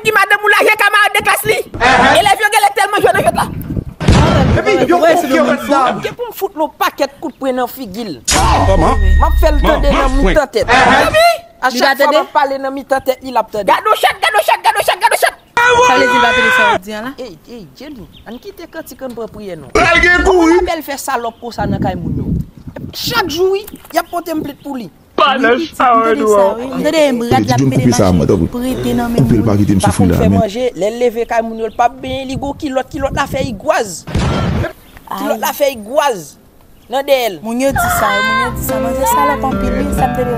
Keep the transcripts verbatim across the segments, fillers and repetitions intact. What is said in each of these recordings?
Ki madanm ou lage kamarad de klas li. Elèv yo genlè tèlman jwe nan jwèt la. Epi yo konfye yo anndan. Gen pou m fout l yon pakèt kout pwen nan figi l. Kòman? M ap fè l tande nan mitan tèt. Epi a chak fwa m ap pale nan mitan tèt li, l ap tande. Gade yon chat, gade yon chat, gade yon chat, gade yon chat. Sa vle di l pa tande sa w ap di an la? Ey, ey, Jenny, ann kite kantik, ann pran priyè non. Pral gen kou wi. Kòman Labèl fè salòp konsa nan kay moun yo? Chak jou wi, y ap pote m plent pou li. Pa nan sa w ap di w. M tande rad l ap pede mache, prete nan men moun. Koupe l, pa kite m soufri la, men. Manje, lè l leve kay moun yo, l p ap benyen, li gon kilòt, kilòt la fè igwaz. Kilòt la fè igwaz nan dèyè l. Moun yo di sa wi, moun yo di sa. Manzè salòp anpil wi, sa m te di.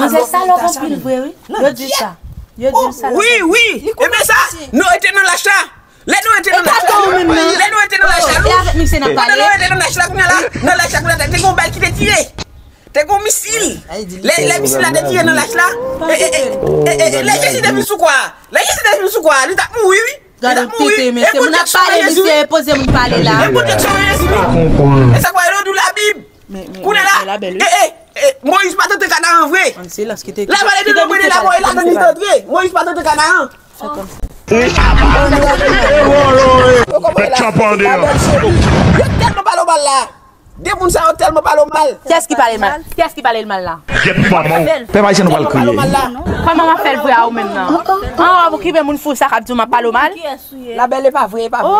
Manzè salòp anpil vre wi. Yo di sa. Yo di l salòp. Wi, wi. Ebyen sa, nou rete nan lach la. Lè nou rete nan lach la, lè nou rete nan lach la, nou, pandan nou rete nan lach la, kounye a la, nan lach la, kounye a la, te gen yon bal ki te tire. Te gen yon misil. Lè, lè misil la te tire nan lach la, e, e, e, e, e, lè Jezi te vin sou kwa a, lè Jezi te vin sou kwa a, li t ap mouri, wi. Li t ap mouri. E pwoteksyon an Jezi, wi. E pwoteksyon an Jezi, wi. E sa k fè yo di w Labib. Kounye a la, e, e, e, Moyiz pa t antre Kanaran vre. Labib di nou mande la, Moyiz la tann li t antre. Moyiz pa t antre Kanaran. Yo konprann la. Yo tèlman pale w mal la. De moun sa yo tèlman pale w mal. Kiyès ki pale l mal? Kiyès ki pale l mal la? Pèp ayisyen nou pral kriye. Kòman w ap fè l vre a ou menm nan? An, w ap okipe moun fou sa k ap di w m ap pale w mal? Labèl, e pa vre, e pa vre.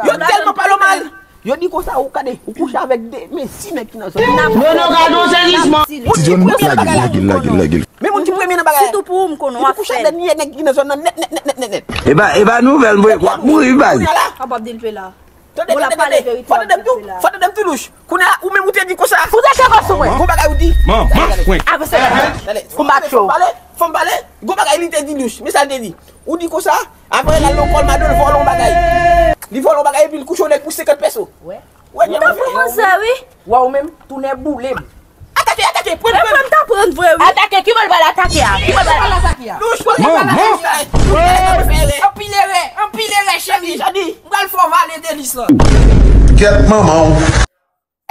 Yo tèlman pale w mal. Yo di konsa, ou gade, ou kouche avèk de, men si nèg ki nan zòn nan. Non, non, gade yon sezisman. Ti John, lage l, lage l, lage l, lage l. Men moun ki premye nan bagay la. Sitou pou ou, m konnen w ap fè l. Li kouche avèk de nèg ki nan zòn nan nèt, nèt, nèt, nèt, nèt, nèt. E ba, e ba nouvèl, m voye w ap mouri, baz. Kounye a la. Pap ap di l pe la. Tande, tande, tande. Fò tande m tou, fò tande m tou louch. Kounye a la, ou menm ou te di konsa. Ou te fè kò sou mwen. Gon bagay ou di. Man, man, mwen. Avanse. Tande, tande. Fò m pale, fò m pale. Gon bagay li te di louch. Men sa l te di. Ou di konsa, apre l al nan kòl madan l vòlè yon bagay. Li vòlè yon bagay epi l kouche yon nèg pou senkant peso. Wè. Wè, m ta pran manzè, wi. Wè, ou menm, tounen boule m. Atake, atake, pran, pran. Pran, m ta pran vre, wi. Atake, ki bò l pral atake a? Ki bò l pral atake a? Louch, louch, louch. Anpil erè, anpil erè, cheri. Jadi, m pral fè w vale delis lan. Gèt manman w.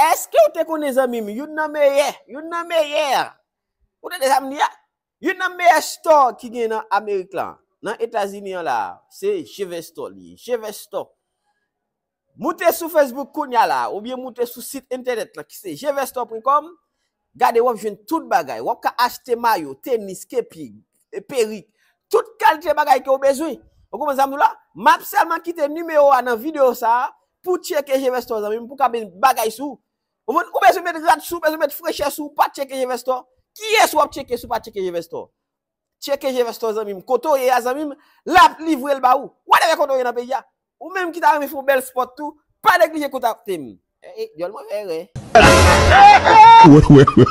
Èske w te konnen, zanmi m, youn nan meyè, youn nan meyè, ou tande sa m di a? Youn nan meyè store ki gen nan Amerik la, nan Etazini an la, se Jeve Store li ye. Jeve Store. Moute sou Facebook kounye a la, oubyen moute sou sit entènèt la, ki se jeve store point com, gade, w ap jwenn tout bagay. W ap ka achte mayo, tenis, kepi, e, perik, tout kalite bagay ke w bezwen. Ou konprann sa m di w la? M ap sèlman kite nimewo a nan videyo sa a pou w tcheke Jeve Store, zanmi m, pou w ka met bagay sou ou. Ou konprann? Ou bezwen met rad sou, ou bezwen met frechè sou, ou pa tcheke Jeve Store. Kiyès w ap tcheke si w pa tcheke Jeve Store? Tcheke Jeve Store, zanmi m. Kote w ye a, zanmi m, l ap livre l ba ou. Whatever kote w ye nan peyi a. Ou menm ki ta renmen fè yon bèl spòt tou, pa neglije kontakte m. E, e, dyòl mwen fè erè. Wè, wè, wè.